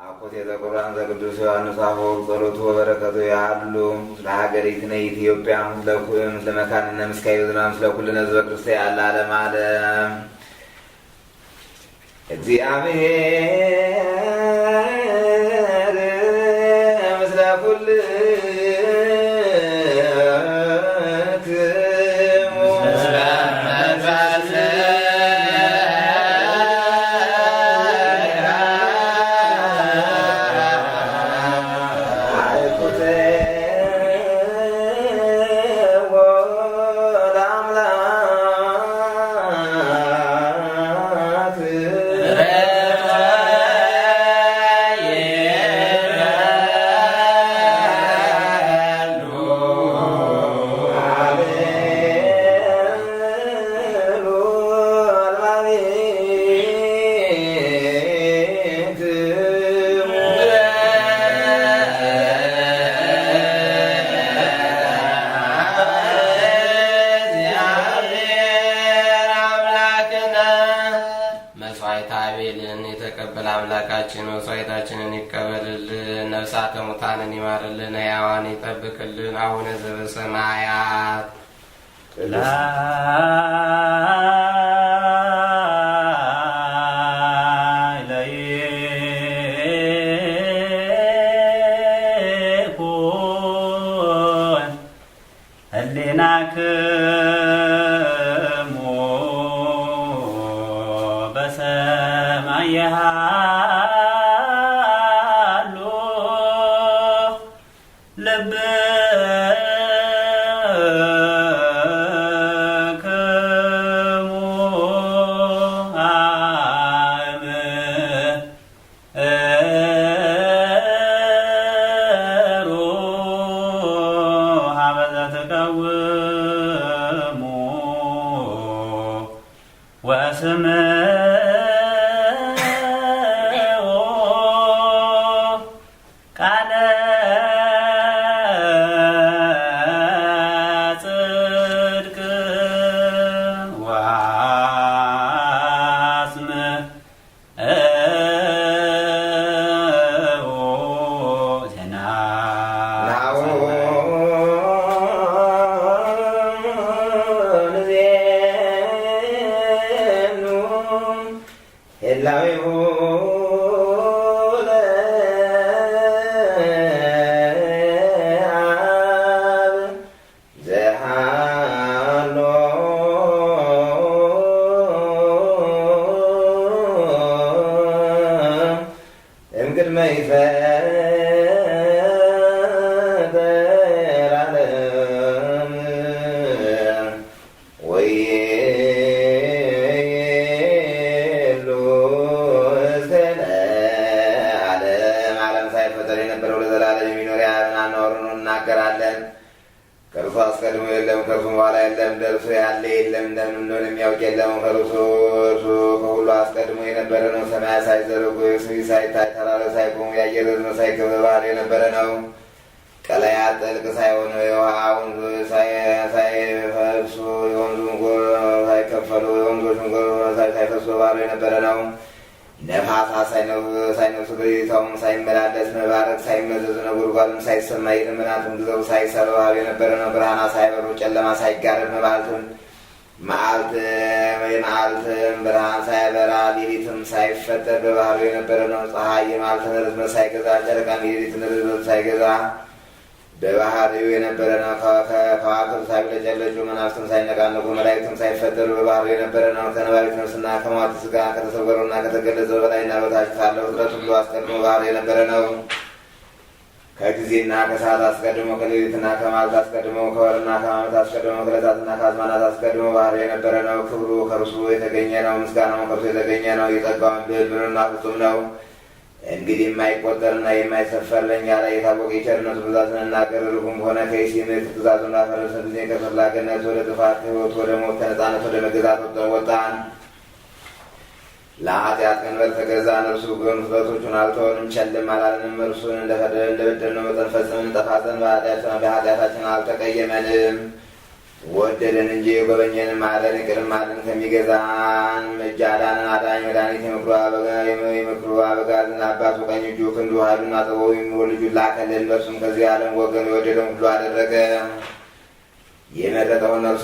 አኮቴተ ቁርባን ዘቅዱስ ዮሐንስ አፈወርቅ ጸሎቱ ወበረከቱ የሃሉ ምስለ ሀገሪትነ ኢትዮጵያ ምስለ መካንነ ምስካየ ኅዙናን ምስለ ኩልነ ሕዝበ ክርስቲያን ለዓለመ ዓለም። እግዚአብሔር ምስለ ኩልክሙ። አልኩትዎ ለአምላክ። አብሉ አልባቤክሙ። እግዚአብሔር አምላክነ መስዋዕተ አቤልን የተቀበለ አምላካችን መስዋዕታችንን ይቀበልልን፣ ነፍሳተ ሙታንን ይማርልን፣ ሕያዋን ይጠብቅልን። አቡነ ዘበሰማያት። ላይኩን ህሊናክሙ በሰማይ ያሉ ልብክሙ አእምሩ ሀበ ዘትቀውሙ ወስምዑ ቃለ ጽድቅ ወአስምዑ ዜና። ናሁ ንዜኑ ህላዌሁ ለአብ ዘሃሎ እምቅድመ ይፈጠር ዓለም ወይሉ እስከ ለዓለም። ዓለም ሳይፈጠር የነበረው ለዘላለም የሚኖር የአብን አኗኗሩን እናገራለን። ከእርሱ አስቀድሞ የለም፣ ከእርሱም በኋላ የለም፣ እንደ እርሱ ያለ የለም፣ እንደምን እንደሆነ የሚያውቅ የለም። ከእርሱ እርሱ ከሁሉ አስቀድሞ የነበረ ነው። ሰማያት ሳይዘረጉ የብስ ሳይታይ ተራሮች ሳይቆሙ የአየር ርዝመት ሳይከበብ በባሕርይ የነበረ ነው። ቀላያት ጥልቅ ሳይሆኑ የውሃ ወንዞች ሳይፈልሱ የወንዙም ጎርፍ ሳይከፈሉ የወንዞቹም ጎርፍ ሳይፈሱ በባሕርይ የነበረ ነው። ነፋሳት ሳይነፍሱ በሌሊታውም ሳይመላለስ መባረቅ ሳይመዘዙ ነጎድጓድም ሳይሰማ የደመናትም ግዘው ሳይሰራ በባሕርይ የነበረ ነው። ብርሃናት ሳይበሩ ጨለማ ሳይጋረድ መባልትም የመዓልትም ብርሃን ሳይበራ ሌሊትም ሳይፈጠር በባሕርይ የነበረ ነው። ፀሐይ የመዓልትን ርዝመት ሳይገዛ ጨረቃም የሌሊትን ርዝመት ሳይገዛ በባሕርዩ የነበረ ነው። ከዋክብት ሳይብለጨለጩ መናፍስትም ሳይነቃነቁ መላእክትም ሳይፈጠሩ በባሕርዩ የነበረ ነው። ከነባቢት ነፍስና ከሟች ሥጋ ከተሰወረውና ከተገለጸው በላይና በታች ካለው ፍጥረት ሁሉ አስቀድሞ በባሕርዩ የነበረ ነው። ከጊዜና ከሰዓት አስቀድሞ ከሌሊትና ከመዓልት አስቀድሞ ከወርና ከዓመት አስቀድሞ ከዕለታትና ከአዝማናት አስቀድሞ በባሕርዩ የነበረ ነው። ክብሩ ከእርሱ የተገኘ ነው። ምስጋናውም ከእርሱ የተገኘ ነው። የጸጋውን ብዕል ምሉዕና ፍጹም ነው። እንግዲህ የማይቆጠርና የማይሰፈር ለእኛ ላይ የታወቀ የቸርነቱ ብዛት ስንናገር ርጉም በሆነ ከይሲ ምክር ትእዛዙን ባፈረስን ጊዜ ከተድላ ገነት ወደ ጥፋት፣ ከሕይወት ወደ ሞት፣ ከነጻነት ወደ መገዛት ወጣን። ለኃጢአት ቀንበር ተገዛን። እርሱ ግን ፍጥረቶቹን አልተወንም፣ ቸልም አላለንም። እርሱን እንደበደልነው መጠን ፈጽመን እንጠፋ ዘንድ በኃጢአታችን አልተቀየመንም። ወደደን እንጂ የጎበኘን ማረን ይቅርም አለን። ከሚገዛን እጅ አዳነን። አዳኝ መድኃኒት የምክሩ አበጋዝን አባቱ ቀኝ እጁ ክንዱ ኃይሉና ጥበቡ የሚሆን ልጁን ላከልን። በእርሱም ከዚህ ዓለም ወገን የወደደውን ሁሉ አደረገ። የመረጠውን እነርሱ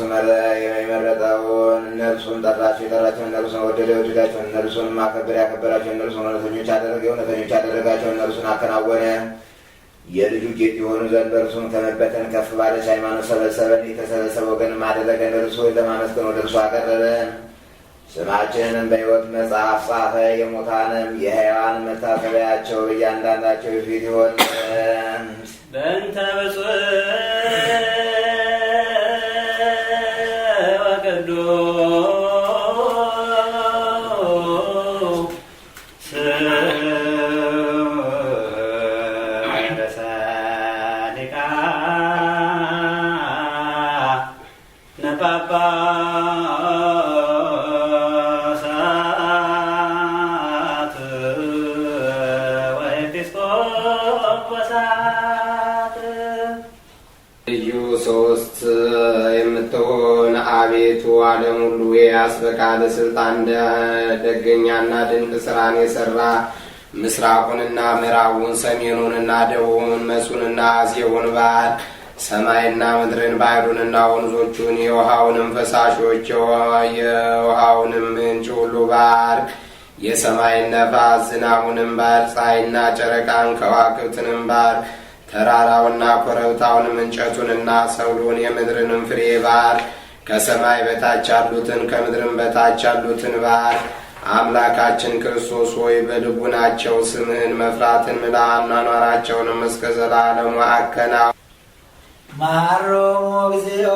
የመረጠውን እነርሱን ጠራቸው፣ የጠራቸውን እነርሱን ወደደ፣ የወደዳቸውን እነርሱን አከበረ፣ ያከበራቸው እነርሱን እውነተኞች አደረገ፣ እውነተኞች አደረጋቸው እነርሱን አከናወነ። የልጁ ጌጥ የሆኑ ዘንድ በእርሱም ከመበተን ከፍ ባለች ሃይማኖት ሰበሰበን። የተሰበሰበ ወገንም አደረገን። እርሱ ለማመስገን ወደ እርሱ አቀረበን። ስማችንንም በሕይወት መጽሐፍ ጻፈ። የሙታንም የሕያዋን መታሰቢያቸው እያንዳንዳቸው ፊት ይሆን ዘንድ በእንተ ብፁዕ ወቅዱስ ርእሰ ሊቃነ ጳጳሳት ወኤጲስቆጶሳት። ልዩ ሶስት የምትሆን አቤቱ ዓለም ሁሉ የያዝ በቃል ስልጣን ደገኛና ድንቅ ስራን የሰራ ምስራቁንና ምዕራቡን ሰሜኑንና ደቡቡን መሱንና አዜቡን ባህር ሰማይና ምድርን ባህሩንና ወንዞቹን የውሃውንም ፈሳሾች የውሃውንም ምንጭ ሁሉ ባርክ። የሰማይን ነፋስ ዝናቡንም ባርክ። ፀሐይና ጨረቃን ከዋክብትንም ባርክ። ተራራውና ኮረብታውንም እንጨቱንና ሰብሉን የምድርንም ፍሬ ባርክ። ከሰማይ በታች ያሉትን ከምድርም በታች ያሉትን ባርክ። አምላካችን ክርስቶስ ሆይ በልቡናቸው ስምህን መፍራትን ምላ፣ አኗኗራቸውንም እስከ ዘላለሙ አከናውን። መሐሮሙ እግዚኦ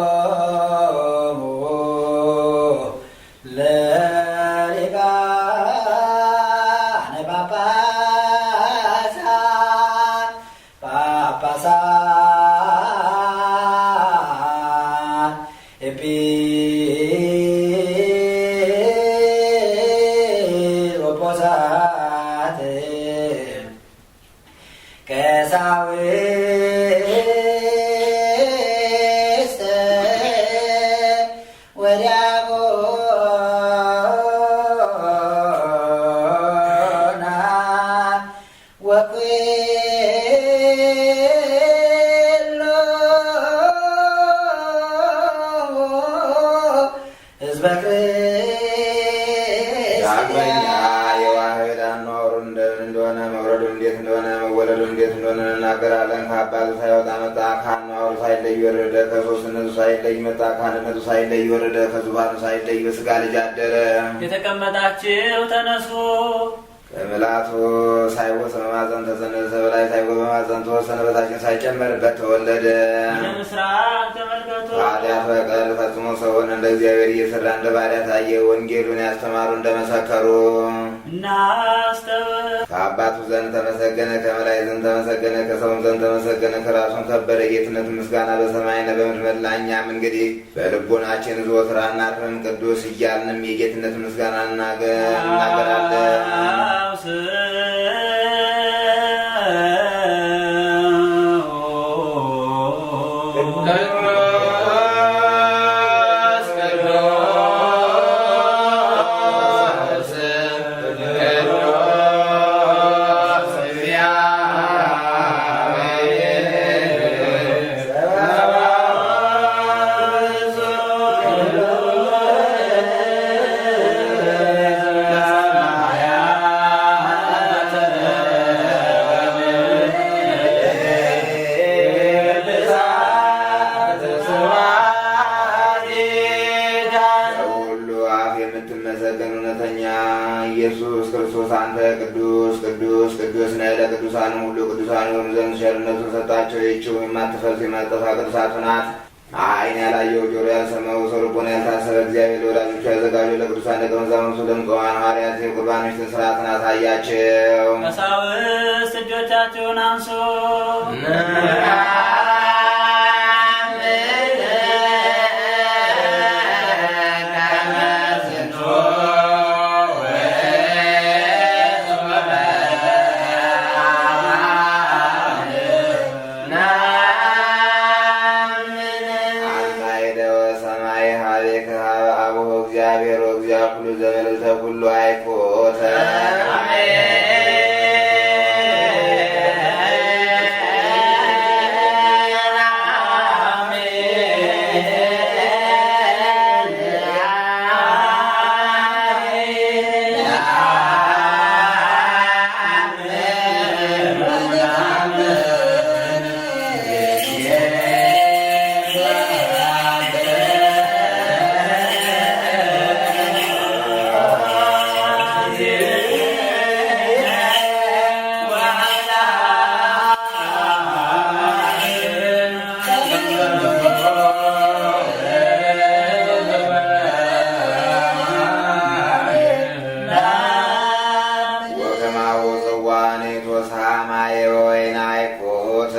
ተሰሎሙ ለሊቃነ ጳጳሳት ጳጳሳት ኤጲስቆጶሳት ቀሳውስት ወዲያቆናት ወኩሎ ሕዝበ ዳግመኛ ክርስቲያን። የዋህድ አኗኗሩ እንደምን እንደሆነ መውረዱ እንዴት እንደሆነ መወለዱ እንዴት እንደሆነ እንናገራለን። ከአባቱ ሳይወጣ መጣ፣ ከአኗኗሩ ሳይለይ ወረደ። ከሦስትነቱ ሳይለይ መጣ፣ ከአንድነቱ ሳይለይ ወረደ። ከዙፋኑ ሳይለይ በሥጋ ልጅ አደረ። የተቀመጣችሁ ተነሱ። ከምልአቱ ሳይወሰን በማኅፀን ተጸነሰ፣ በላይ ሳይጎል በማኅፀን ተወሰነ፣ በታችን ሳይጨመርበት ተወለደ። ወደ ምስራቅ ተመልከቱ። ከኃጢአት በቀር ፈጽሞ ሰውን እንደ እግዚአብሔር እየሰራ እንደ ባሪያ ታየ። ወንጌሉን ያስተማሩ እንደመሰከሩ እናስተውል። ከአባቱ ዘንድ ተመሰገነ፣ ከመላእክት ዘንድ ተመሰገነ፣ ከሰውም ዘንድ ተመሰገነ። ከራሱም ከበረ ጌትነት ምስጋና በሰማይና በምድር መላ። እኛም እንግዲህ በልቦናችን ዘወትር አናርፍም፣ ቅዱስ እያልንም የጌትነት ምስጋና እናገራለን። ቅዱስ ቅዱስ ቅዱስ እግዚአብሔር በሁሉ አፍ የምትመሰገን እውነተኛ ኢየሱስ ክርስቶስ አንተ ቅዱስ ቅዱስ ቅዱስ ነህ። ለቅዱሳን ሁሉ ቅዱሳን የሆኑ ዘንድ ቸርነቱን ሰጣቸው። ይህችው የማትፈልስ የማትጠፋ ቅዱሳቱ ናት። ዓይን ያላየው ጆሮ ያልሰማው ሰው ልቦና ያልታሰበ እግዚአብሔር ለወዳጆቹ ያዘጋጀው ለቅዱሳን ደቀ መዛሙርቱ ለምጽዋን ሐዋርያት የቁርባኖችን ስርዓትን አሳያቸው። ቀሳውስት እጆቻችሁን አንሱ። በልዕልተ ኩሉ አይኮተ። ወከማሁ ጽዋኔ ቶሳማየ ወይን አይኮተ።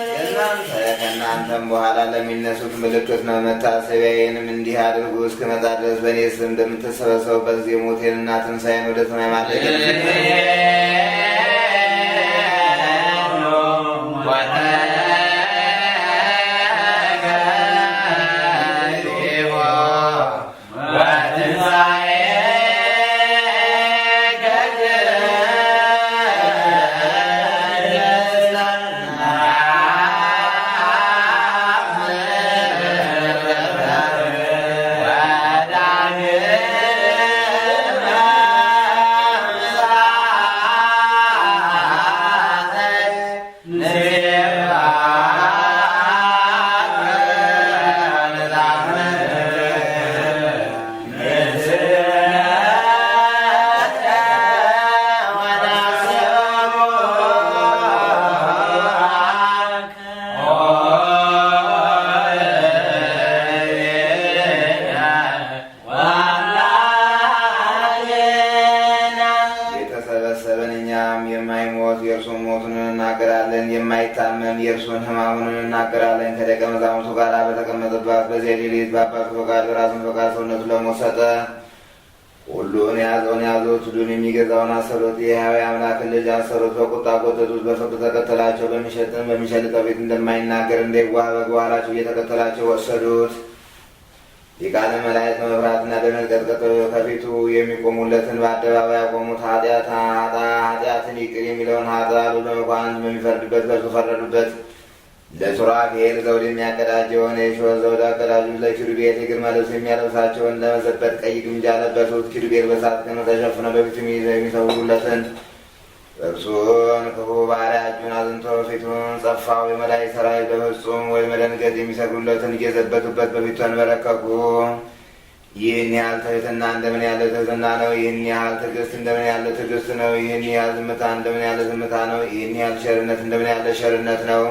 ለእናንተ ከእናንተም በኋላ ለሚነሱት ምልክት ነው። መታሰቢያዬንም እንዲህ አድርጉ። እስክመጣ ድረስ በእኔ ስም እንደምትሰበሰቡበት ጊዜ ሞቴንና ትንሣኤን ወደ ሰማይ ማድረግ የተሰበሰበን እኛም የማይሞት የእርሱን ሞቱን እንናገራለን፣ የማይታመም የእርሱን ሕማሙን እንናገራለን። ከደቀ መዛሙርቱ ጋር በተቀመጠባት በዚያ ሌሊት በአባቱ ፈቃድ በራሱን ፈቃድ ሰውነቱን ለሞት ሰጠ። ሁሉን የያዘውን ያዙት፣ ሁሉን የሚገዛውን አሰሩት። የሕያው አምላክን ልጅ አሰሩት። በቁጣ ጎተቱት፣ በፍቅር ተከተላቸው። በሚሸጥም በሚሸልጠው ቤት እንደማይናገር እንደ የዋህ በግ በኋላቸው እየተከተላቸው ወሰዱት። ሊቃነ መላእክት በመፍራትና በመንቀጥቀጥ ከፊቱ የሚቆሙለትን በአደባባይ ያቆሙት። ኃጢአትን ይቅር የሚለውን ኃጥእ በመኳንንት በሚፈርድበት በእርሱ ፈረዱበት። ለሱራፌል ዘውድ የሚያቀዳጀውን የእሾህ ዘውድ አቀዳጁት። ለኪሩቤል የግርማ ልብስ የሚያለብሳቸውን ለመዘበት ቀይ ግምጃ ለበሱት። ኪሩቤል በእሳት ክንፍ ተሸፍነው በፊቱ የሚሰውሩለትን እርሱን ክፉ ባሪያ እጁን አዝንቶ ፊቱን ጸፋው። የመላእክት ሰራዊት በፍጹም ወይ መደንገጥ የሚሰግዱለትን እየዘበቱበት በፊቱ ተንበረከኩ። ይህን ያህል ትሕትና እንደምን ያለ ትሕትና ነው! ይህን ያህል ትዕግስት እንደምን ያለ ትዕግስት ነው! ይህን ያህል ዝምታ እንደምን ያለ ዝምታ ነው! ይህን ያህል ቸርነት እንደምን ያለ ቸርነት ነው!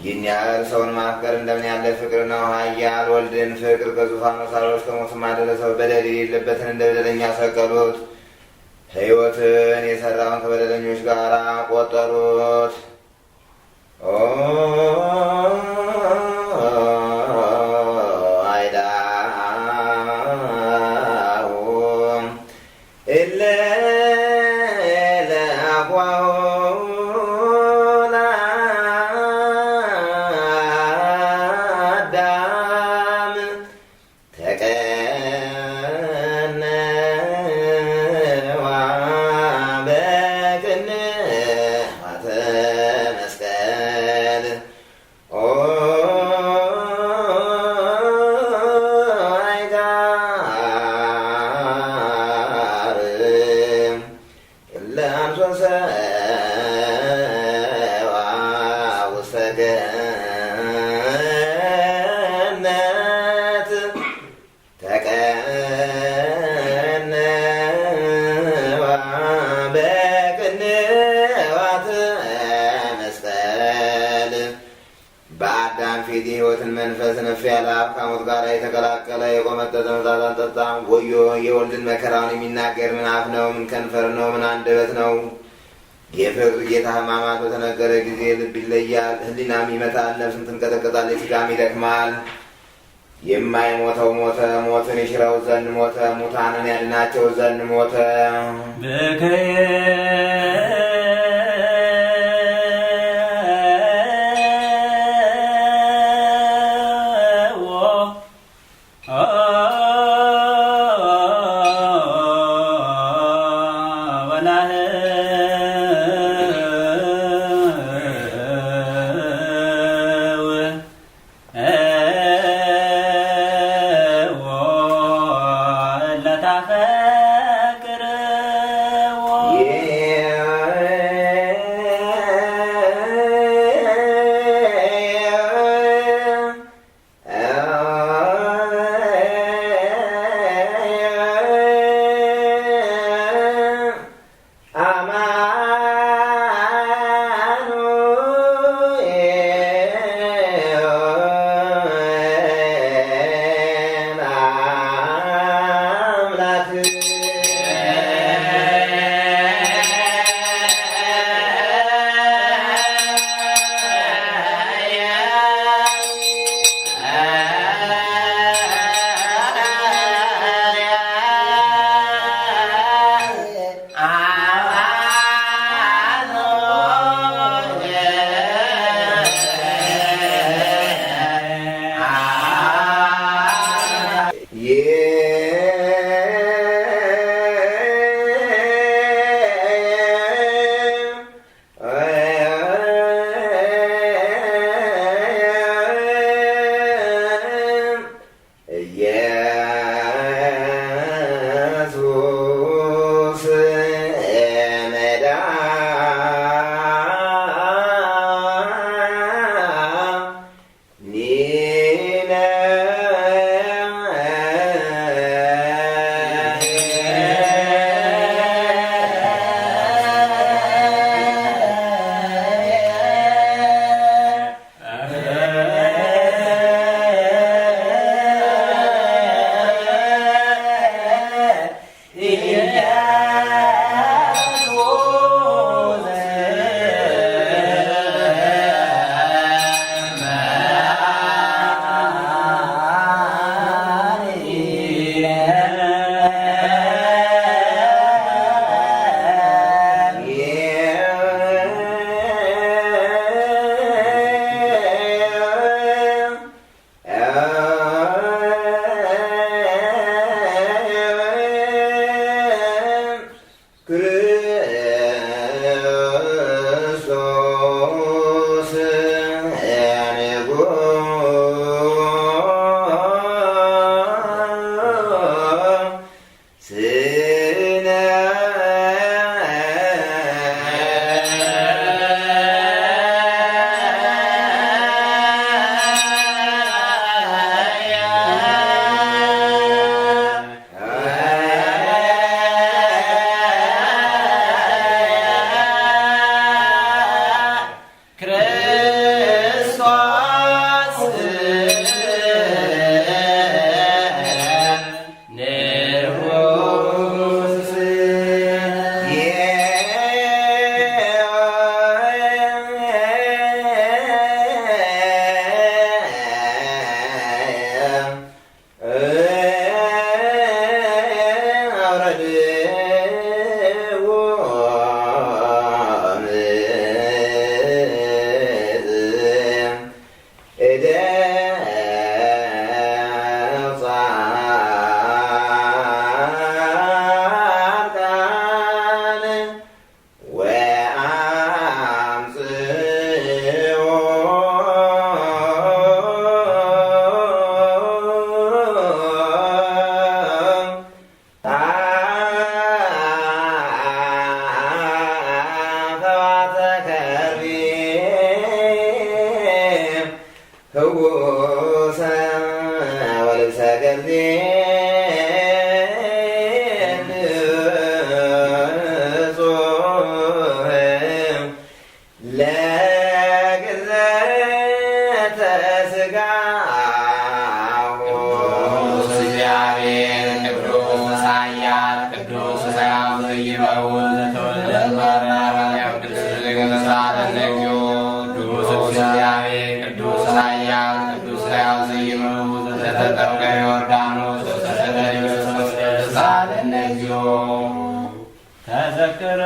ይህን ያህል ሰውን ማፍቀር እንደምን ያለ ፍቅር ነው! ኃያል ወልድን ፍቅር ከዙፋኑ ሳይወርድ እስከ ሞትም አደረሰው። በደል የሌለበትን እንደ በደለኛ ሰቀሉት። ሕይወትን የሠራውን ከበደለኞች ጋር ቆጠሩት። አይዳሁ እለ ለአፏሁ ለአዳም ተቀነዋ በቅንዋተ መስቀል ኦ አይጋር ለአንሶሰ ውስተ ገነት። በአዳም ፊት የሕይወትን መንፈስ ነፍ ያለ አፍ ከሞት ጋር የተቀላቀለ የቆመጠጠ መጠጥ አልጠጣም። ወዮ የወልድን መከራውን የሚናገር ምን አፍ ነው? ምን ከንፈር ነው? ምን አንደበት ነው? የፍቅር ጌታ ሕማማት በተነገረ ጊዜ ልብ ይለያል፣ ሕሊናም ይመታል፣ ነፍስም ትንቀጠቀጣለች፣ ሥጋም ይደክማል። የማይሞተው ሞተ፣ ሞትን ይሽረው ዘንድ ሞተ፣ ሙታንን ያድናቸው ዘንድ ሞተ። ስጋሁ። ቅዱስ እግዚአብሔር ቅዱስ ኃያል ቅዱስ ሕያው ዘኢይመውት ዘተወልደ እማርያም ቅዱስ ዘተሣሃለነ እግዚኦ። ቅዱስ እግዚአብሔር ቅዱስ ኃያል ቅዱስ ሕያው ዘኢይመውት ዘተጠምቀ ዮርዳኖስ ዘተሣሃለነ እግዚኦ። ተዘክር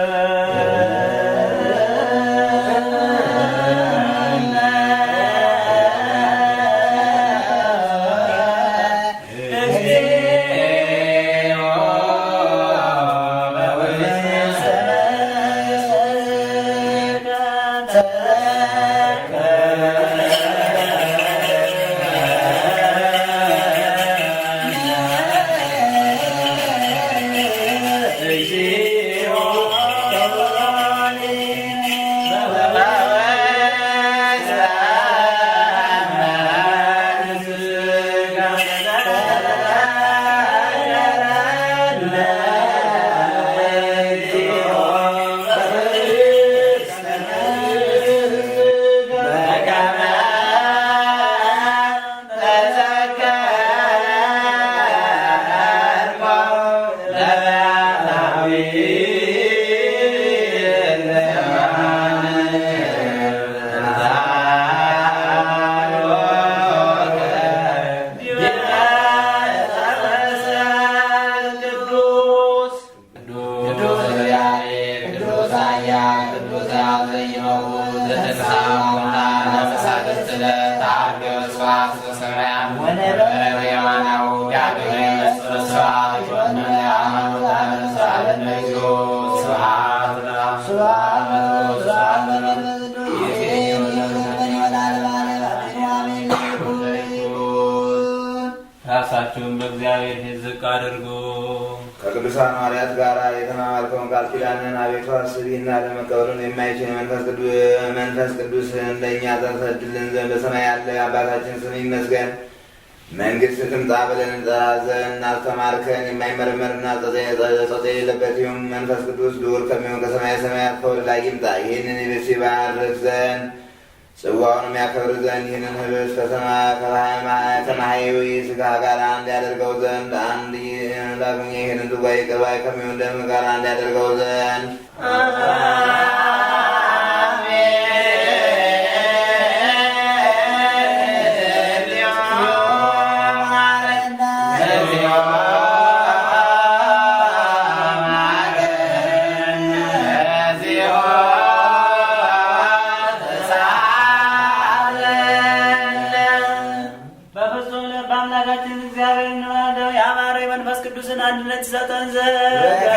ቅዱስ እግዚአብሔር ቅዱስ ኃያል ቅዱስ ሕያው ዘኢይመውት ዘተንሥአ እሙታን በሣልስት ዕለት ዐርገ በስብሐት በሰማያት ወነበረ በየማናሁ ዳግመ ይመጽእ በስብሐት ተሣሃለነ እግዚኦ። ስብሐት ለአብ ወለወልድ ወለመንፈስ ቅዱስ። ራሳችሁን በእግዚአብሔር ፊት ዝቅ አድርጉ። ከቅዱሳን ሐዋርያት ጋር የተማማልከውን ቃል ኪዳንህን አቤቱ አስብ። ይህን ለመቀበሉን የማይችል መንፈስ ቅዱስህን ለእኛ ተሰድልን ዘንድ በሰማይ ያለ አባታችን ስም ይመስገን። መንግሥትህ ትምጣ ብለን እንጠራ ዘንድ አስተማርከን። የማይመረመርና ጸጸት የሌለበት ይሁን መንፈስ ቅዱስ ልዑል ከሚሆን ከሰማየ ሰማያት ከወደ ላይ ይምጣ። ይህንን ህብስት ይባርክ ዘንድ ጽዋውንም ያከብር ዘንድ ይህንን ህብስት ከማኅየዊ ሥጋ ጋር አንድ ያደርገው ዘንድ አንድ ዳግመኛ ይህንን ጽዋ ይቅር ባይ ከሚሆን ደም ጋር አንድ ያደርገው ዘንድ። በፍጹም ልብ አምላካችን እግዚአብሔር እንማልደው ያማረ የመንፈስ ቅዱስን አንድነት ይሰጠን ዘንድ።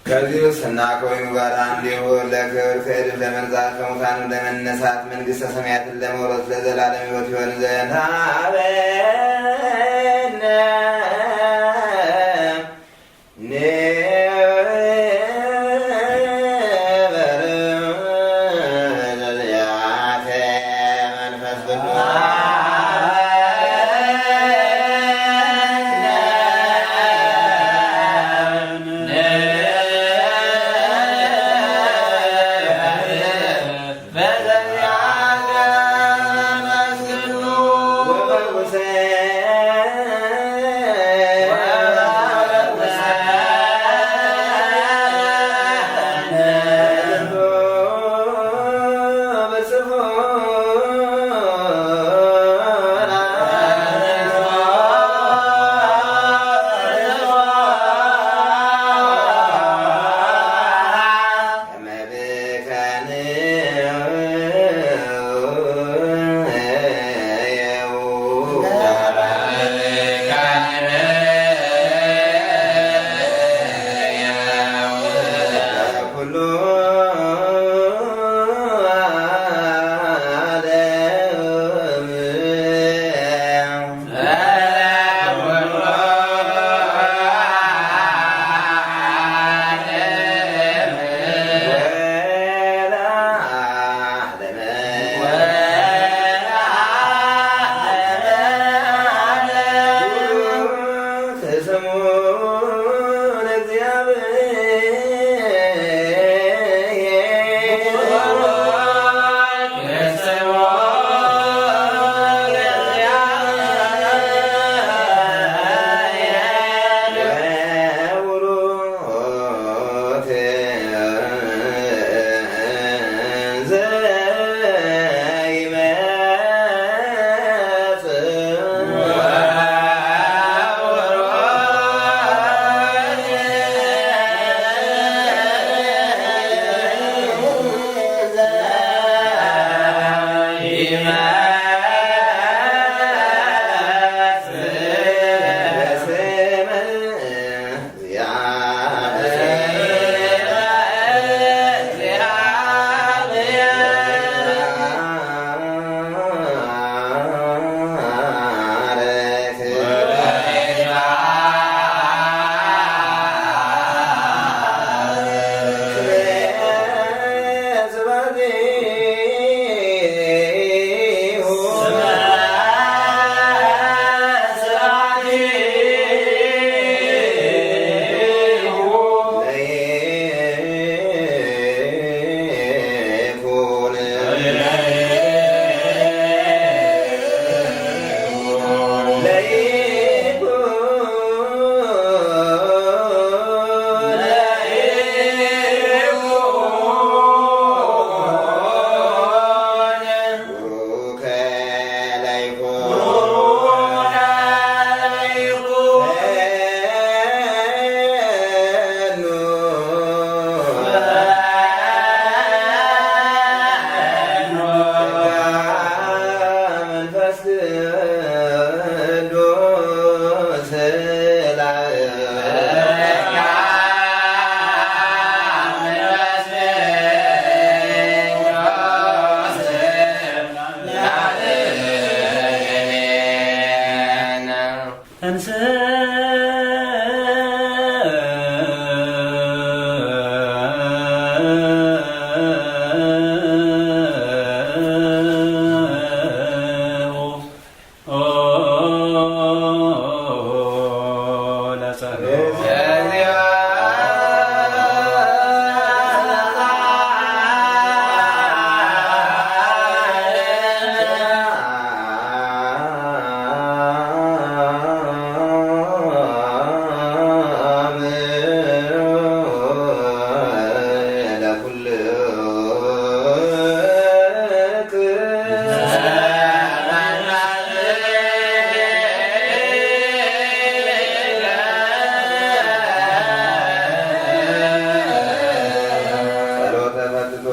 ከዚህ እና ከወይኑ ጋር አንድ ይሁን። ለክብር ከእድፍ ለመንጻት ከሙታንም ለመነሳት መንግሥተ ሰማያትን ለመውረስ ለዘላለም ሕይወት ይሆን ዘንድ ሀበነ ንበር ዘዚአከ መንፈስ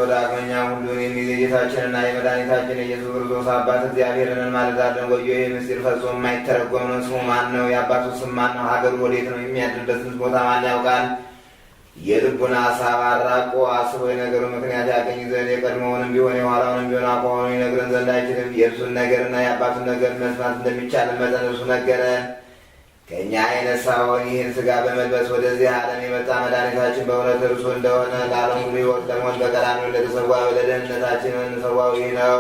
ዳግመኛ ሁሉን የሚይዝ የጌታችንና የመድኃኒታችን የኢየሱስ ክርስቶስ አባት እግዚአብሔርን እንማልዳለን። ወዮ ይህ ምስጢር ፈጽሞ የማይተረጎም ነው። ስሙ ማን ነው? የአባቱ ስም ማን ነው? ሀገሩ ወዴት ነው? የሚያድርበትን ቦታ ማን ያውቃል? የልቡን ሀሳብ አራቆ አስቦ የነገሩ ምክንያት ያገኝ ዘንድ የቀድሞውንም ቢሆን የኋላውንም ቢሆን አቋሙን ይነግረን ዘንድ አይችልም። የእርሱን ነገርና የአባቱን ነገር መስማት እንደሚቻል መጠን እርሱ ነገረን። ከእኛ የነሳውን ይህን ሥጋ በመልበስ ወደዚህ ዓለም የመጣ መድኃኒታችን በእውነት እርሱ እንደሆነ ለዓለም ሁሉ ሕይወት ለመሆን በቀራንዮ እንደተሰዋ ለደህንነታችን እንሰዋው ይህ ነው።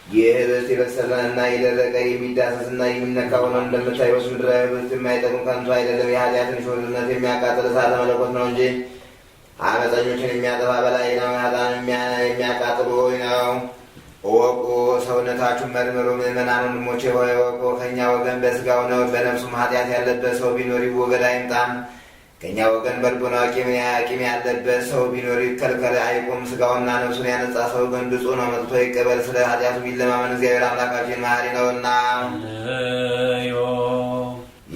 ይህ ኅብስት የበሰለና የደረቀ የሚዳሰስና የሚነካ ሆኖ እንደምታዩት ምድራዊ ኅብስት የማይጠቅም ከንቱ አይደለም። የኃጢአትን ሾልነት የሚያቃጥል እሳተ መለኮት ነው እንጂ አመፀኞችን የሚያጠፋ በላይ ነው። ኃጥአንን የሚያቃጥሉ ነው። እወቁ፣ ሰውነታችሁን መርምሩ። ምዕመናን ወንድሞቼ ሆይ እወቁ። ከእኛ ወገን በሥጋው ነው በነፍሱም ኃጢአት ያለበት ሰው ቢኖር ይወገድ አይምጣም። ከእኛ ወገን በልቡናው ቂም ያለበት ሰው ቢኖር ይከልከል አይቁም። ሥጋውና ነፍሱን ያነጻ ሰው ግን ብፁዕ ነው፣ መጥቶ ይቀበል። ስለ ኃጢአቱ ቢለማመን እግዚአብሔር አምላካችን መሐሪ ነውና።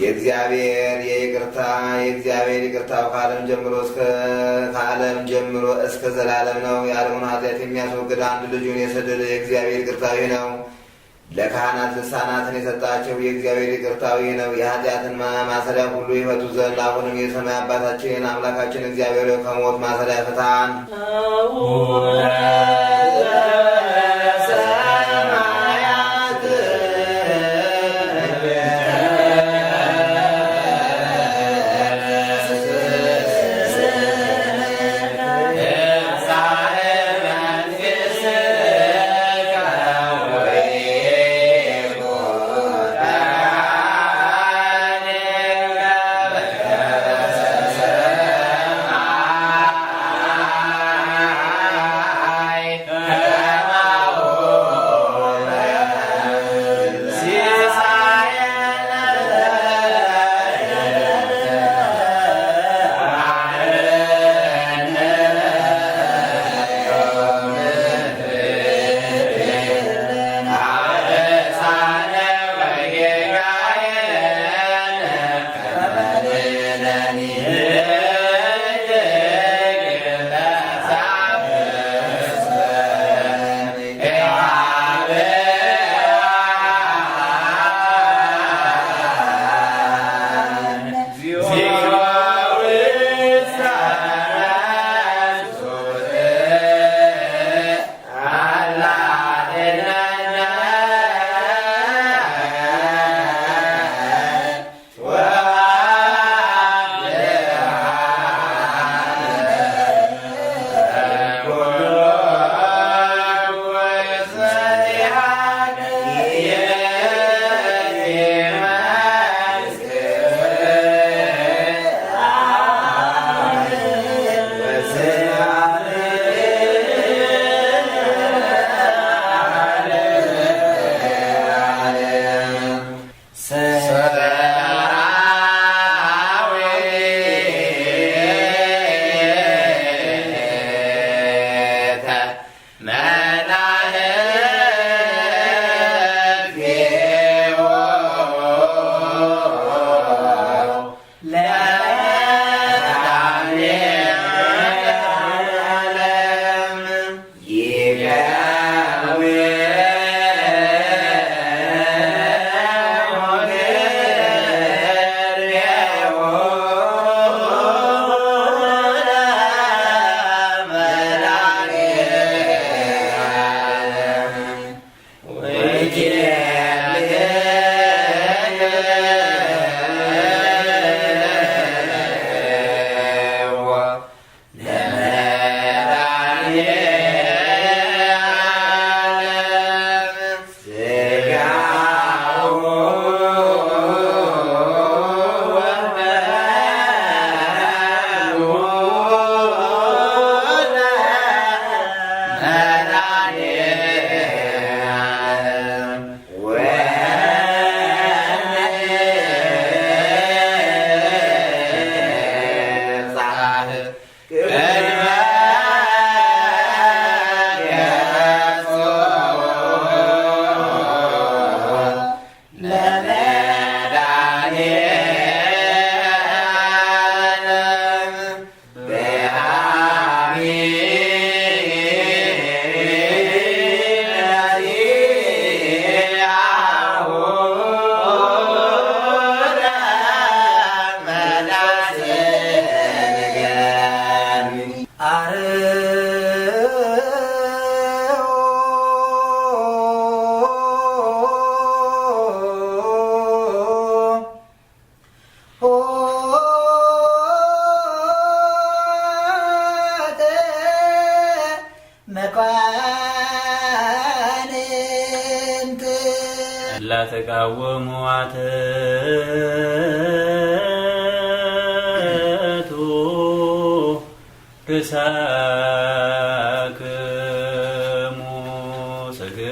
የእግዚአብሔር የይቅርታ የእግዚአብሔር ይቅርታው ከዓለም ጀምሮ እስከ ዘላለም ነው። የዓለሙን ኃጢአት የሚያስወግድ አንድ ልጁን የሰደደ የእግዚአብሔር ይቅርታው ይህ ነው። ለካህናት ልሳናትን የሰጣቸው የእግዚአብሔር ይቅርታው ይህ ነው። የኃጢአትን ማሰሪያ ሁሉ ይፈቱ ዘንድ አሁንም የሰማይ አባታችን አምላካችን እግዚአብሔር ከሞት ማሰሪያ ፍታን። ሰማያት ለመድኃኔዓለም መኳንንት ለተቃወሙ አትቱ ርእሳክሙ ስግዱ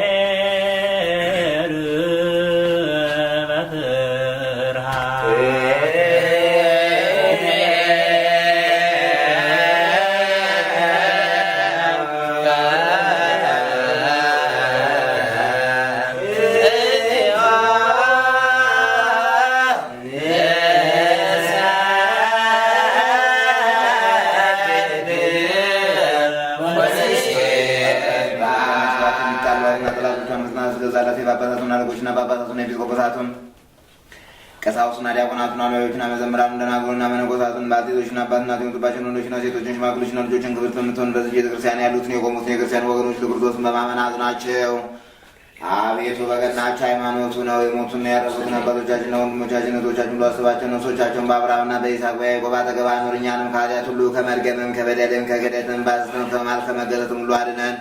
ለእግዚአብሔር በፍርሃት። ጳጳሳቱን አለቆችና ጳጳሳቱን ኤጲስቆጶሳቱን ቀሳውስትና ዲያቆናቱን አልባዮችና መዘምራኑን ደናግሉና መነኮሳቱን ባልቴቶችና አባትና የሞቱባቸውን ወንዶችና ሴቶችን ሽማግሎችና ልጆችን ክብርት በምትሆን በዚህ ቤተ ክርስቲያን ያሉትን የቆሙትን የክርስቲያን ወገኖች ለክርስቶስን በማመን አጽናቸው። አቤቱ በቀናች ሃይማኖቱ ነው የሞቱና ያረፉትን አባቶቻችንና ወንድሞቻችን እህቶቻችን ሁሉ አስባቸው። ነፍሶቻቸውን በአብርሃምና በይስሐቅ በያዕቆብ አጠገብ አኑር። እኛንም ከኃጢአት ሁሉ ከመርገምም ከበደልም ከክደትም በሐሰትም ከመማል ከመገዘትም ሁሉ አድነን።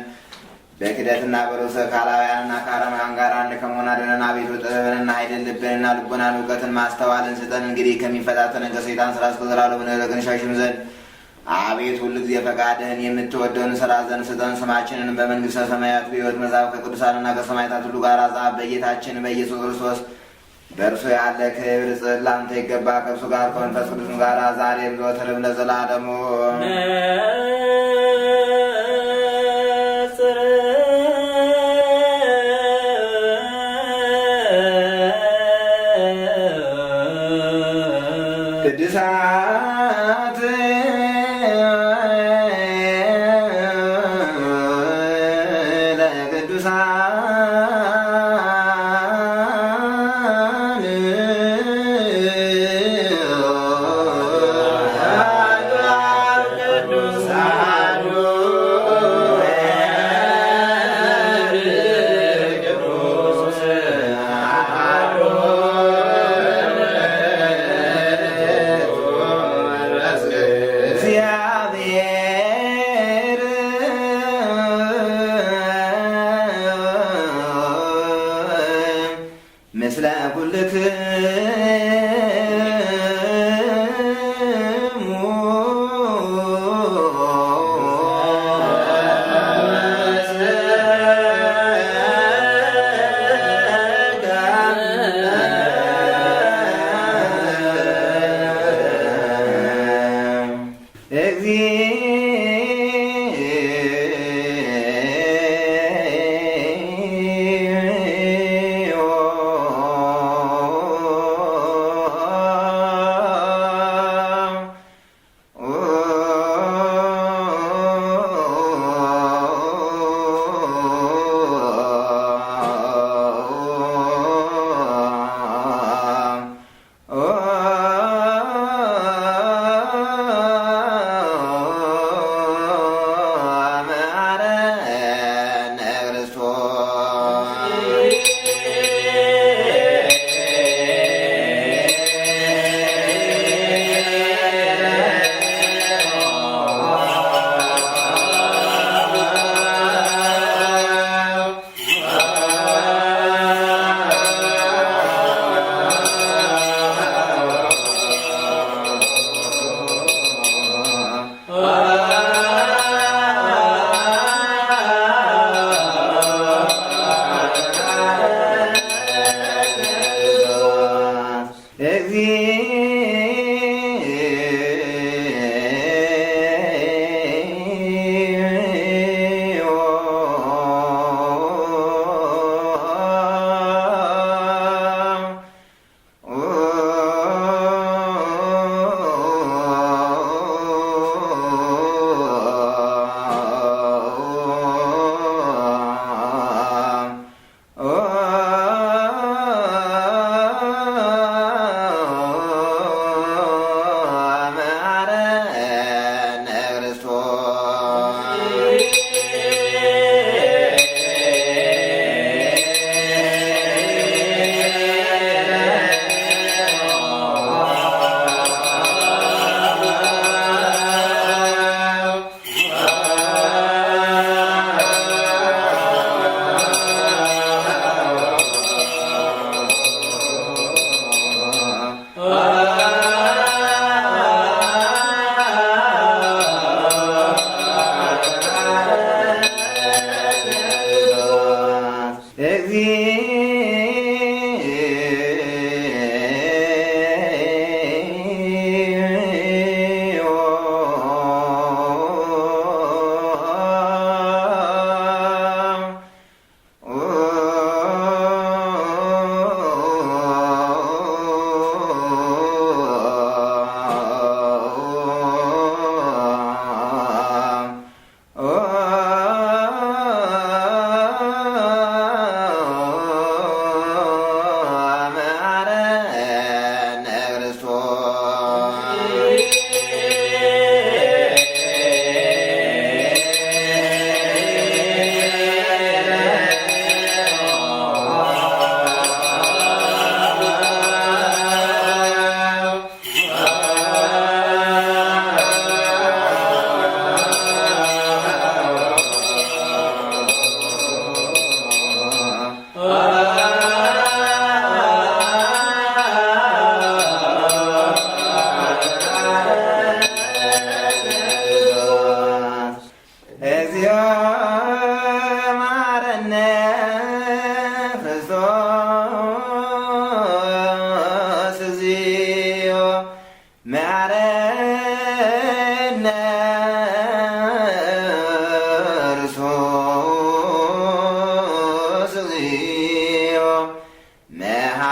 በክደትና በርዕሰ ካላውያንና ከአረማውያን ጋር አንድ ከመሆን አድነን። አቤቱ ጥበብንና ኃይልን ልብንና ልቦናን እውቀትን ማስተዋልን ስጠን። እንግዲህ ከሚፈታተነን ከሰይጣን ስራ እስከ ዘላለሙ ንርቅን ሸሽም ዘንድ አቤቱ ሁልጊዜ ፈቃድህን የምትወደውን ስራ ዘንድ ስጠን። ስማችንን በመንግሥተ ሰማያት በሕይወት መጽሐፍ ከቅዱሳንና ከሰማዕታት ሁሉ ጋር ጻፍ። በጌታችን በኢየሱስ ክርስቶስ በእርሱ ያለ ክብር ጽል ላንተ ይገባ፣ ከእርሱ ጋር ከመንፈስ ቅዱስም ጋር ዛሬም ዘወትርም ለዘላለሙ። ነጽር ቅድሳት ለቅዱሳን እግዚአብሔር ምስለ ኩልክሙ። እግዚኦ።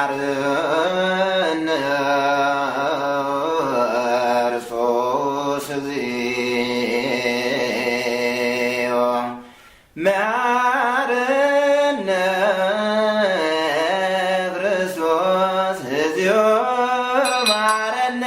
መሐረነ ክርስቶስ እግዚኦ መሐረነ ክርስቶስ እግዚኦ መሐረነ።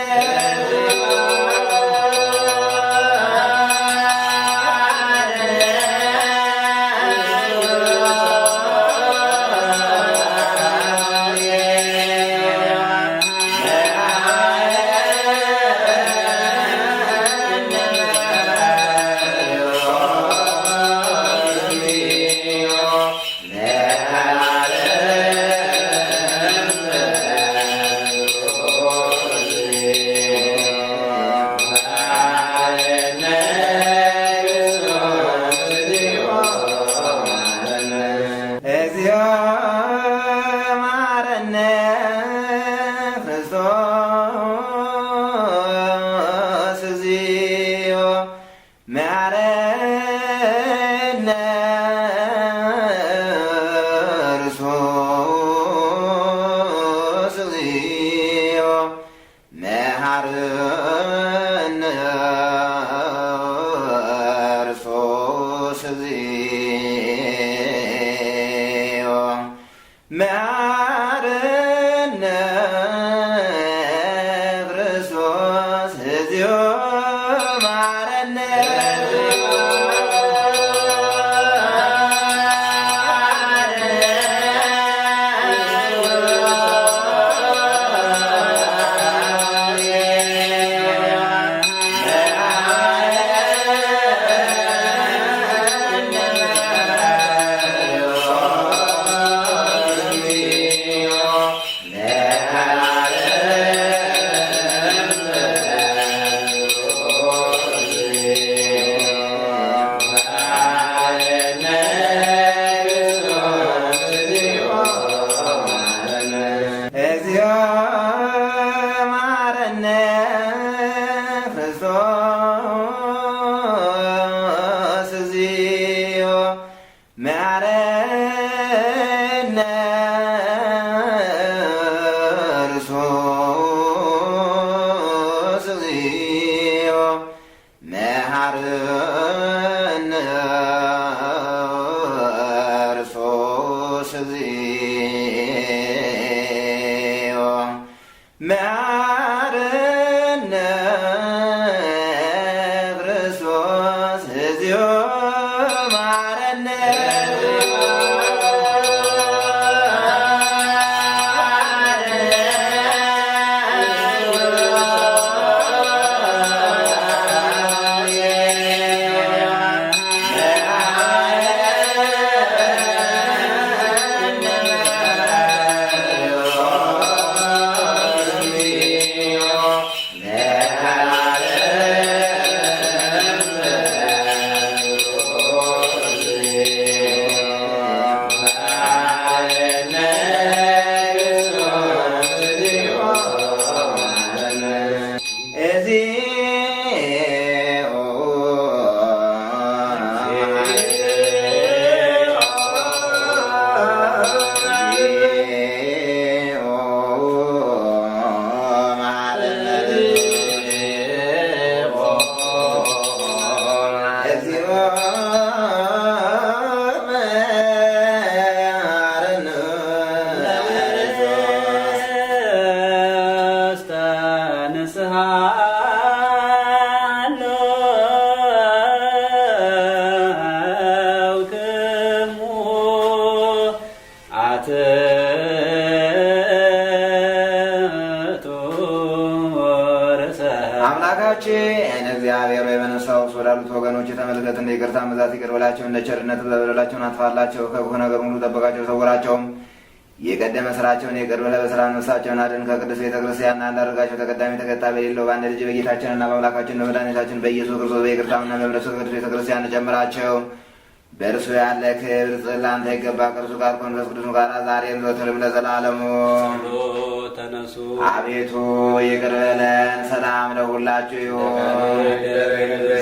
እግዚኦ መሐረነ ክርስቶስ እግዚኦ መሐረነ ክርስቶስ እግዚኦ መሐረነ ክርስቶስ እግዚኦ መሐረነ ክርስቶስ እግዚኦ መሐረነ። እግዚኦ መሐረነ ክርስቶስ እግዚኦ መሐረነ ክርስቶስ እግዚኦ መሐረነ ክርስቶስ እግዚኦ መሐረነ ክርስቶስ እግዚኦ መሐረነ። እግዚኦ እግዚኦ መሐረነ እግዚኦ መሐረነ። ውስተ ንስሐ አለውክሙ አትእቱ ርእሰ። አምላካችን እግዚአብሔር ሆይ፣ በንስሐ ውስጥ ወዳሉት ወገኖች ተመልከት፣ እንደ ይቅርታ ብዛት ይቅር በላቸው፣ እንደ ቸርነት በደላቸውን አጥፋላቸው፣ ከክፉ ነገር ሁሉ ጠብቃቸው፣ ሰውራቸውም። የቀደመ ስራቸውን ይቅር ብለህ በሰላም ነፍሳቸውን አድን። ከቅድስት ቤተ ክርስቲያን አንድ አድርጋቸው። ተቀዳሚ ተከታይ በሌለው በአንድ ልጅ በጌታችንና በአምላካችን በመድኃኒታችን በኢየሱስ ክርስቶስ በይቅርታውና በምሕረቱ ከቅድስት ቤተ ክርስቲያን ጨምራቸው። በእርሱ ያለ ክብር ለአንተ ይገባ፣ ከእርሱ ጋር ከመንፈስ ቅዱስ ጋር ዛሬም ዘወትርም ለዘላለሙ። ተነሱ። አቤቱ ይቅር በለን። ሰላም ለሁላችሁ ይሁን።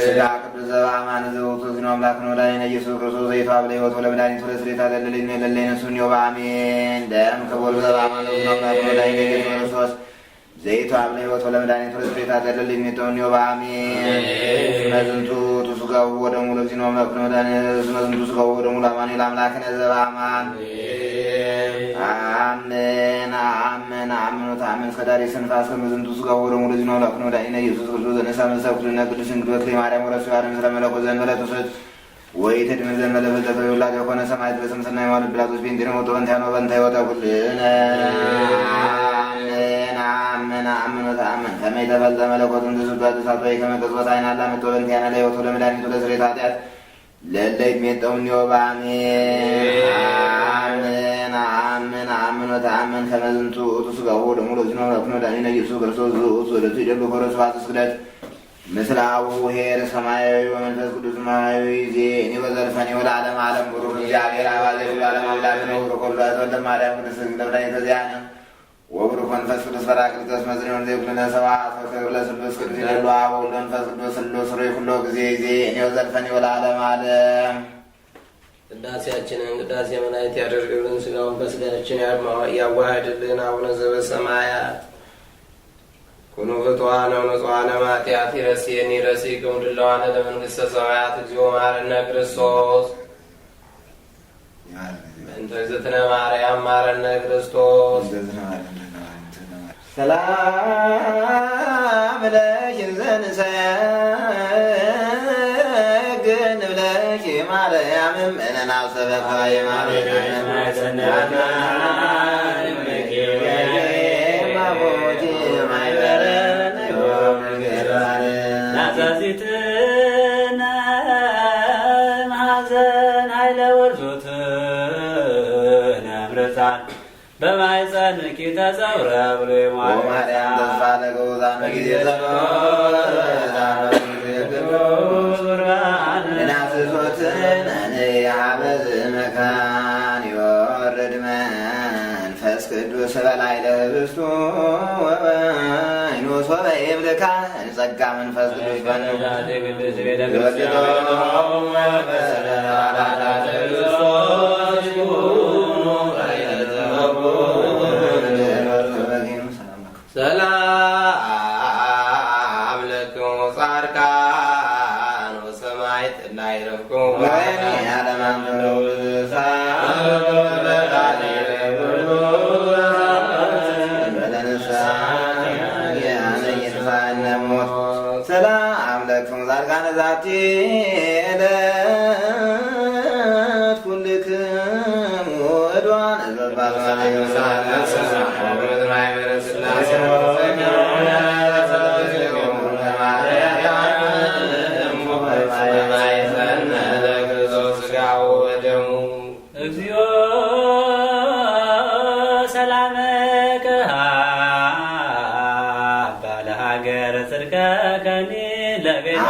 ስጋ ቅዱስ ዘበአማን ዘውቱ ዝኖ አምላክነ ወድኃኒነ ኢየሱስ ክርስቶስ ዘይተዋብ ለሕይወት ወለመድኃኒት ወለስርየት አደለለኝ ለለይነሱን በአሜን። ደም ክቡር ዘበአማን ዘውቱ አምላክነ ወድኃኒነ ኢየሱስ ክርስቶስ ዘይተዋብ ለሕይወት ወለመድኃኒት ወለስርየት አደለለኝ ለተውኒ በአሜን። እስመ ዝንቱ ስጋሁ ወደሙ ለእግዚእነ አምላክነ ወድኃኒነ እስመ ዝንቱ ስጋሁ ወደሙ ለአማኑኤል አምላክነ ዘበአማን። አሜን አሜን አሜን። ወተአምን እስከ ዳሬ ስንፋስ ከመ ዝንቱ ስጋሁ ወደሙ ለእግዚእነ አምላክነ ወድኃኒነ ኢየሱስ ክርስቶስ ዘነሳ መንሳ ኩልነ ቅዱስ እንግድ በክሌ ማርያም ወረሱ ያለም ስለ መለኮት ዘእንበለ ትውስት ወኢትድምን ዘእንበለ ፍልጠት ወውላድ የኮነ ሰማዕት በስምስና የማሉ ጲላጦስ ጴንጤነ ሞቶ በእንቲአነ ወበእንተ ሕይወተ ኩልነ። አሜን አሜን አሜን። ወተአምን ከመ ይተፈልጠ መለኮት እንተ እሳት ወይ ከመ ቅጽበት ዓይን አላመጦ በእንቲአነ ለሕይወቱ ለመድኃኒቱ ለስርየተ ኃጢአት ለእለ ይትሜጠው እምኔሁ በአሜን። አሜን አሜን አሜን። ወተአመን ከመ ዝንቱ ውእቱ ሥጋሁ ወደሙ ለእግዚእነ አምላክነ መድኃኒነ ኢየሱስ ክርስቶስ ዝውእቱ ዘሎቱ ይደሉ ኮረ ስብሐት ስግደት ምስለ አቡሁ ኄር ሰማያዊ ወመንፈስ ቅዱስ ማያዊ ዜኒ ወዘልፈኒ ወለዓለመ ዓለም። ቡሩክ እግዚአብሔር አብ ዘኩሉ ዓለም አምላክነ ወቡሩክ ወልዱ ወልደ ማርያም ቅድስት ድንግል መድኃኒተ ዚአነ ወቡሩክ መንፈስ ቅዱስ ጰራቅሊጦስ መዝኔውን ዘይኩልነ ስብሐት ወክብር ለስሉስ ቅዱስ ይደሉ አብ ወወልድ ወመንፈስ ቅዱስ ስሉስ ኅሩይ ኩሎ ጊዜ ዜኒ ወዘልፈኒ ወለዓለመ ዓለም። ቅዳሴያችንን ቅዳሴ መላእክት ያደርግልን፣ ሥጋውን በሥጋችን ያዋህድልን። አቡነ ዘበሰማያት ኩኑ ፍቱሐነ ወንጹሐነ እምኃጢአት ይረሴኒ ረሲክሙ ድለዋነ ለመንግሥተ ሰማያት። እግዚኦ መሐረነ ክርስቶስ። በእንተ እግዝእትነ ማርያም መሐረነ ክርስቶስ። ሰላም ለኪ ዘንሰግድ ለኪ ማርያም እምነና ሰበካ የማርያም ናዛዚትነ ማሐዘን ኃይለ ወርዙትነ እምርፃን በማኅፀንኪ ተጸውረ ብሎ ወማርያም ተስፋ ለገውዛን በጊዜ ናስሶትን ሀበዝ መካን ይወርድ መንፈስ ቅዱስ በላይ ለህብስቱ ወበይኑ ሶበ ይብልካ ጸጋ መንፈስ ቅዱስ በኑ ሰላም ለክሙ ጻድቃን ወሰማዕት እላይረፍክሙ ሰላም ለክሙ ጻድቃነ ዛቲ ዕለት ኩልክሙ ዕድዋን እግዚኦ ሰላመከ አባ ለሀገረ ጽድቀ ከኒ ለቤተ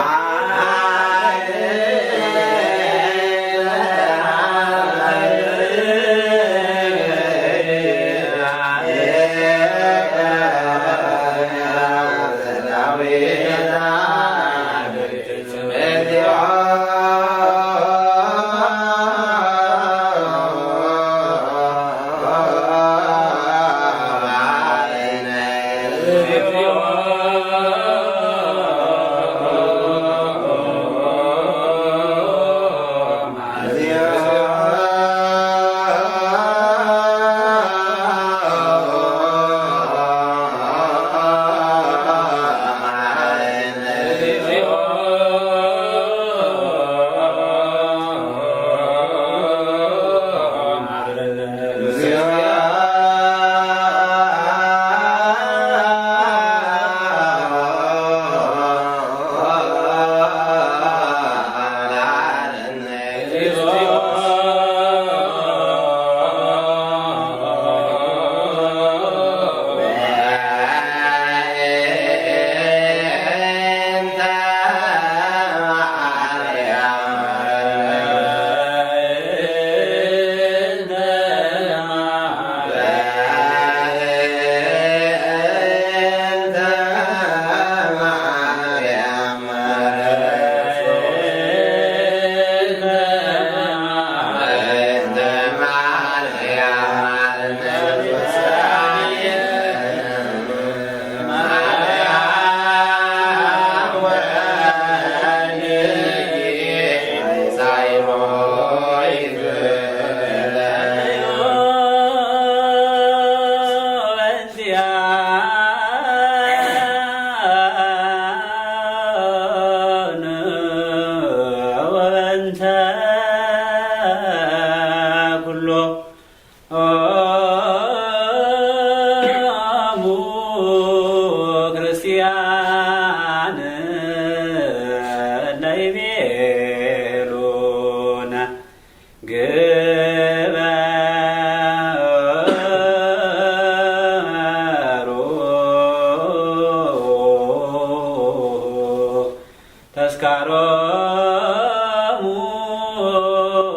ተስካሮሙ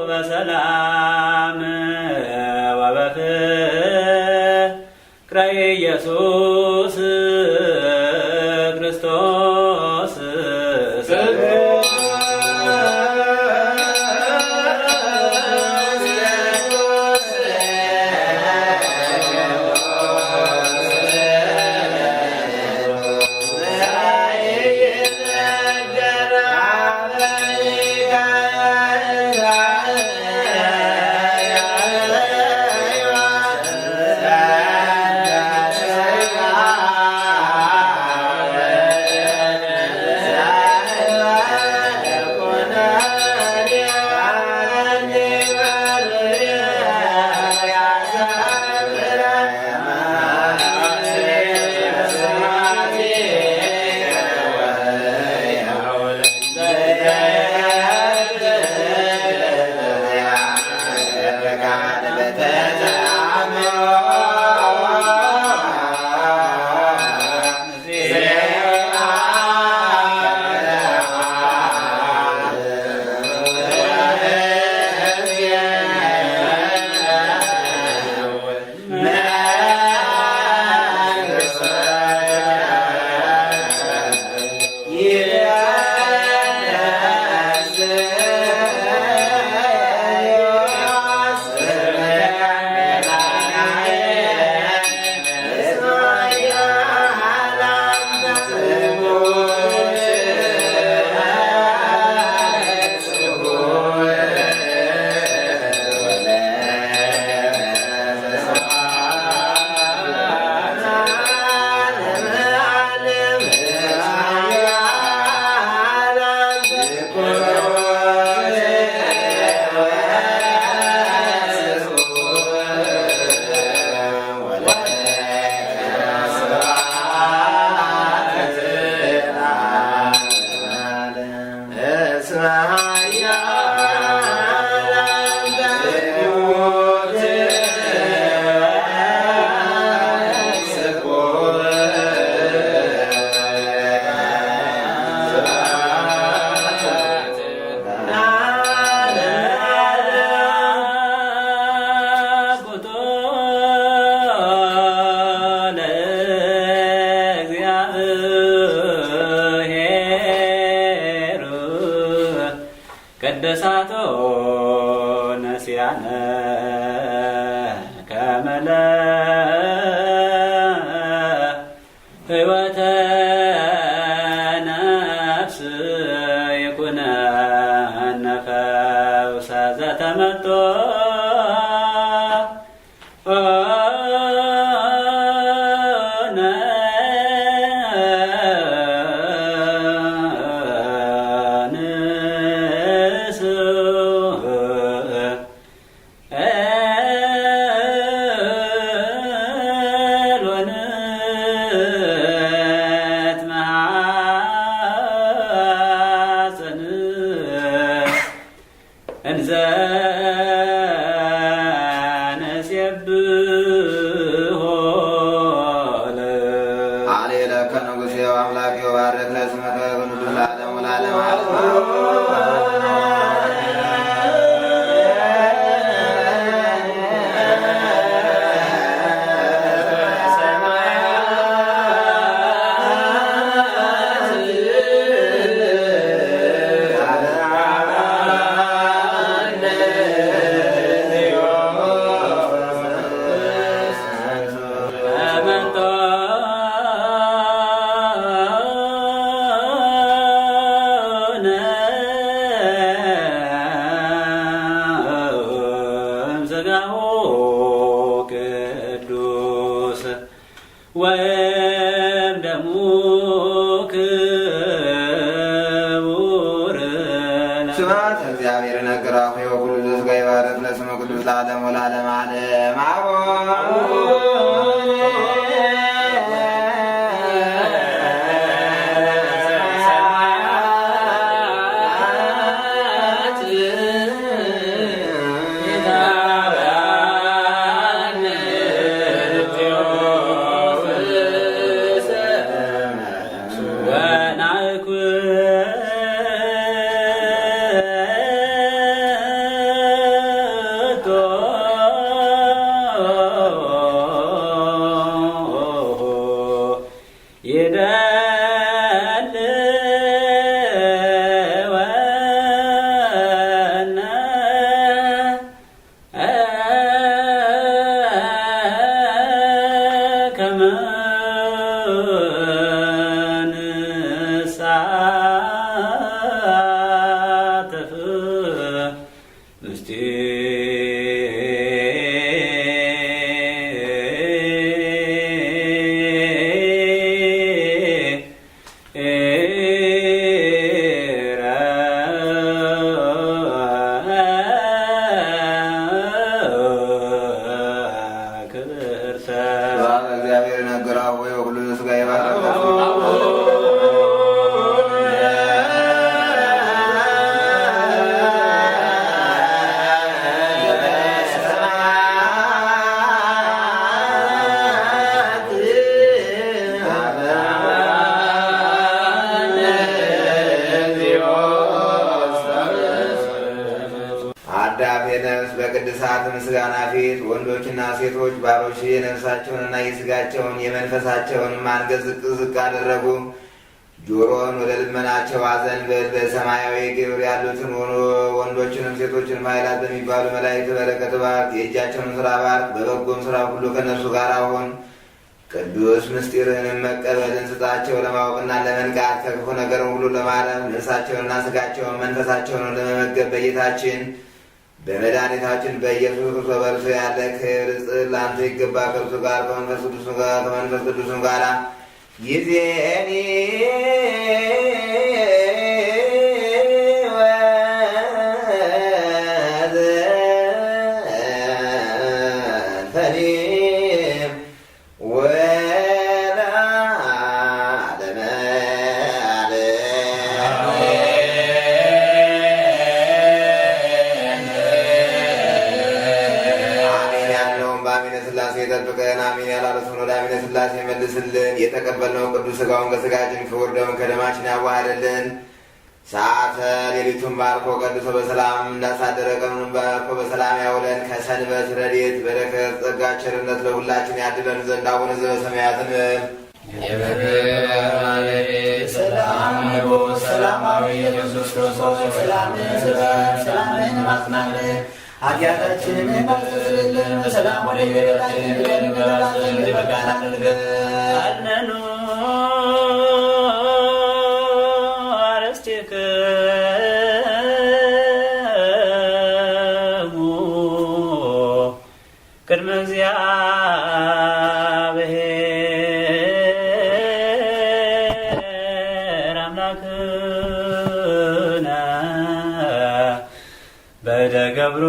በሰላም ወበፍቅረ ኢየሱስ ክርስቶስ። ለእግዚአብሔር ቅድሳቶ ነሲያነ ከመለ ሕይወተ ነፍስ ይኩነነ ፈውሰ ዘተመጦ። እንዘ ነሴብሖ። አሌለከ ንጉሴ አምላኬ ወባርክ ለስምከ በንጉሥ ለዓለሙ ለዓለም ዓለም። ተመንጦ እምሥጋሁ ቅዱስ ወእምደሙ ክቡር። ስብሐት እግዚአብሔር ነግራሁ ወኩሉ ዘሥጋ ይባርክ ለስሙ ቅዱስ ለዓለሙ ለዓለም ዓለም። ወናእኩት። ንሳተፍ ምስጢረ ክብር ሰብ ስብሐት ለእግዚአብሔር ነገራ ወይ ወኩሉ ዘሥጋ ይባረክ። አዳፍ የነፍስ በቅድሳት ምስጋና ፊት ወንዶችና ሴቶች ባሮች የነፍሳቸውንና የስጋቸውን የመንፈሳቸውን አንገት ዝቅ ዝቅ አደረጉ። ጆሮን ወደ ልመናቸው አዘንብል። በሰማያዊ ግብር ያሉትን ወንዶችንም ሴቶችንም ኃይላት በሚባሉ መላእክት በረከት ባርክ። የእጃቸውን ስራ ባርክ። በበጎም ስራ ሁሉ ከእነርሱ ጋር ሁን። ቅዱስ ምስጢርህንም መቀበልን ስጣቸው። ለማወቅና ለመንቃት ከክፉ ነገር ሁሉ ለማረፍ ነፍሳቸውንና ስጋቸውን መንፈሳቸውን ለመመገብ በጌታችን በመድኃኒታችን በኢየሱስ ክርስቶስ በእርሱ ያለ ክብር ጽል ለአንተ ይገባ ከእርሱ ጋር ከመንፈስ ቅዱስም ጋር ይእዜኒ ወዘልፈኒ ወለዓለመ ዓለም። አሜን ያልነውን በአሚነ ሥላሴ ይጠብቀን። አሜን ያላሉትን ወደ አሚነ ሥላሴ መልስልን። የተቀበልነው ቅዱስ ሥጋውን ከሥጋችን ክቡር ደሙን ከደማችን ያዋህድልን። ሰዓተ ሌሊቱን ባርኮ ቀድሶ በሰላም እንዳሳደረ ቀኑን ባርኮ በሰላም ያውለን። ከሰንበት ረድኤት በረከት ጸጋ ቸርነት ለሁላችን ያድለን ዘንድ አቡነ ዘበሰማያት እንበል። የፍቅር ባለቤት ሰላም ንጉሥ ሰላማዊ ኢየሱስ ክርስቶስ ሰላምን ስጠን፣ ሰላምን ማጽናልን፣ ኃጢአታችንን አስተሰርይልን፣ በሰላም ወደ ቤታችን ብለን እንገባ ዘንድ በቃን አድርገን። አነኑ አርእስቲክሙ ቅድመ እግዚአብሔር አምላክነ በእደ ገብሩ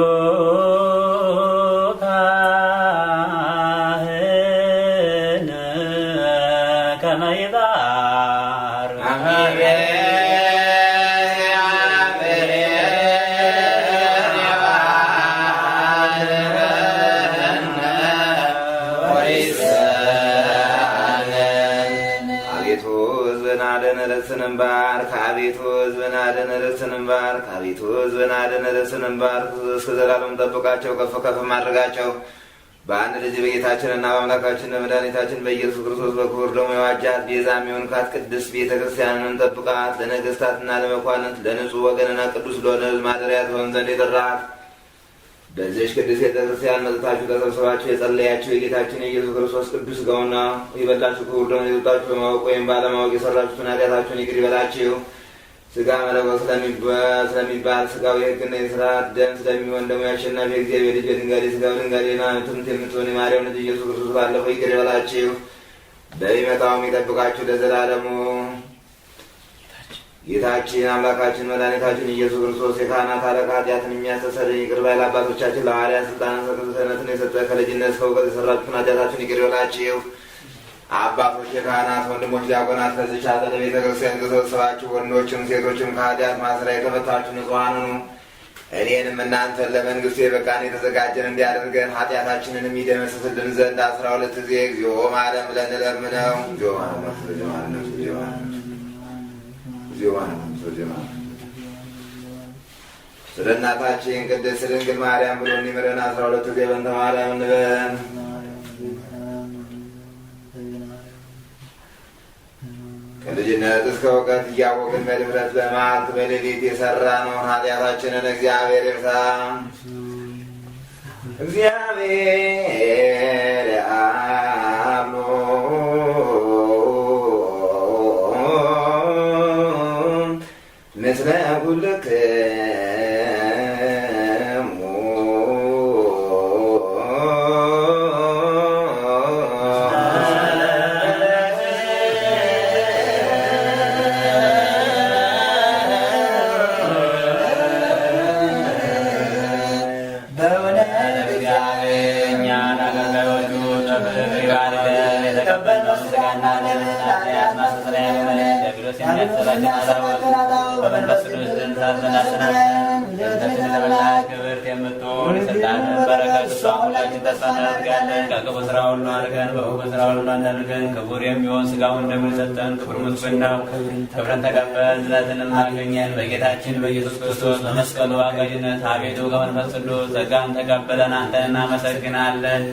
ካህን ከመ ይባርክ። አቤቱ ሕዝብህን አድን ርስትህንም ባርክ። አቤቱ ሕዝብህን አድን ርስትህንም ባርክ። አቤቱ ሕዝብህን አድን ርስትህንም ባርክ። እስከ ዘላለም ጠብቃቸው፣ ከፍ ከፍ አድርጋቸው። በአንድ ልጅ በጌታችንና በአምላካችን በመድኃኒታችን በኢየሱስ ክርስቶስ በክቡር ደሙ የዋጃት ቤዛ የሚሆንካት ቅድስት ቤተ ክርስቲያንን ጠብቃት። ለነገሥታትና ለመኳንንት ለንጹሕ ወገንና ቅዱስ ለሆነ ሕዝብ ማደሪያ ትሆን ዘንድ የጠራት በዚህች ቅድስት ቤተ ክርስቲያን መጥታችሁ ተሰብስባችሁ የጸለያችሁ የጌታችን የኢየሱስ ክርስቶስ ቅዱስ ሥጋውና የበላችሁ ክቡር ደሙን የጠጣችሁ በማወቅ ወይም ባለማወቅ የሰራችሁትን ኃጢአታችሁን ይቅር ይበላችሁ። ሥጋ መለኮት ስለሚባል ሥጋው የሕግና የሥርዓት ደም ስለሚሆን ደግሞ የአሸናፊ የእግዚአብሔር ልጅ በድንጋሌ ሥጋ በድንጋሌ ነፍስ የምትሆን የማርያም ልጅ ኢየሱስ ክርስቶስ ባለፈው ይቅር ይበላችሁ፣ በሚመጣውም ይጠብቃችሁ ለዘላለሙ። ጌታችን አምላካችን መድኃኒታችን ኢየሱስ ክርስቶስ የካህናት አለቃ ኃጢአትን የሚያስተሰርይ ይቅር ባይ ለአባቶቻችን ለሐዋርያት ሥልጣነ ክህነትን የሰጠ ከልጅነት እስከ እውቀት የሠራችሁትን ኃጢአታችሁን ይቅር ይበላችሁ። አባቶች የካህናት ወንድሞች ዲያቆናት ከዚህች አጸደ ቤተ ክርስቲያን ተሰብስባችሁ ወንዶችም ሴቶችም ከኃጢአት ማሰሪያ የተፈታችሁ ንጹሐን ሁኑ። እኔንም እናንተን ለመንግስቱ የበቃን የተዘጋጀን እንዲያደርገን ኃጢአታችንን የሚደመስስልን ዘንድ 12 ጊዜ እግዚኦ ማረን ብለን እንለምነው። እግዚኦ ማረን፣ እግዚኦ ማረን፣ እግዚኦ ማረን፣ እግዚኦ ማረን፣ እግዚኦ ማረን። ስለ እናታችን ቅድስት ድንግል ማርያም ብሎ እንዲምረን 12 ጊዜ በእንተ ማርያም እንበል። ከልጅነት እስከ እውቀት እያወቅን በድፍረት በመዓልት በሌሊት የሠራነውን ኃጢአታችንን እግዚአብሔር ይፍታ። እግዚአብሔር አብ ኩልክሙ። በእውነት እግዚአብሔር እኛን አገልጋዮቹ ጠብቅ ይባርከን። የተቀበልነው ሥጋና ደም ለኃጢአት ማስተስረያ ይሁነን። ዲያብሎስ የሚያሰራጨውን አሳቦች በመንፈስ ቅዱስ ትእዛዝ አሰናብተን ገንዘብን የተመላች ክብርት የምትሆን የሥልጣንን በረከት እሷ ሁላችን ተስፋ እናደርጋለን። ከክፉ ሥራ ሁሉ አድርገን በበጎ ሥራ ሁሉ አድርገን ክቡር የሚሆን ሥጋውን ደሙን ሰጠን። ክቡር ምስጉን ነው። ክብርን ተቀበል ድነትንም አገኘን። በጌታችን በኢየሱስ ክርስቶስ በመስቀሉ አጋዥነት አቤቱ ከመንፈስ ቅዱስ ጸጋን ተቀበለን አንተን እናመሰግናለን።